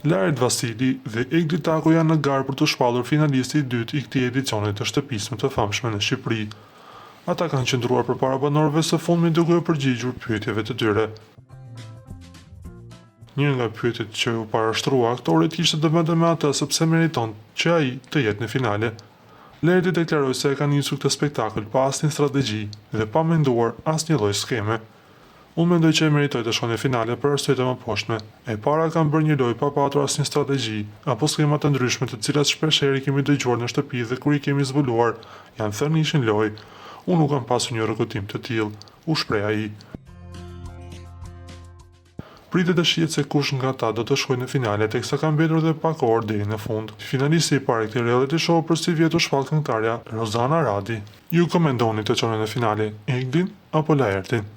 Laert Vasili dhe Egli Tako janë në garë për t'u shpallur finalisti i dytë i këtij edicioni të shtëpisë më të famshme në Shqipëri. Ata kanë qëndruar përpara banorëve së fundmi duke iu përgjigjur pyetjeve të tyre. Një nga pyetjet që u parashtrua aktorit kishte të bënte me atë se pse meriton që ai të jetë në finale. Laerti deklaroi se e ka nisur këtë spektakël pa asnjë strategji dhe pa menduar asnjë lloj skeme. Unë mendoj që e meritoj të shkoj në finale për arsyet e mëposhtme. E para kam bërë një lojë pa patur asnjë strategji, apo skema të ndryshme të cilat shpesh herë i kemi dëgjuar në shtëpi dhe kur i kemi zbuluar, janë thënë ishin lojë. Unë nuk kam pasur një rrugëtim të tillë, u shpreh ai. Pritet të shihet se kush nga ta do të shkojë në finale teksa ka mbetur edhe pak orë deri në fund. Finalisti i parë i këtij reality show për sivjet u shpall këngëtarja Rozana Radi. Ju kë mendoni të çoni në finale, Eglin apo Laertin?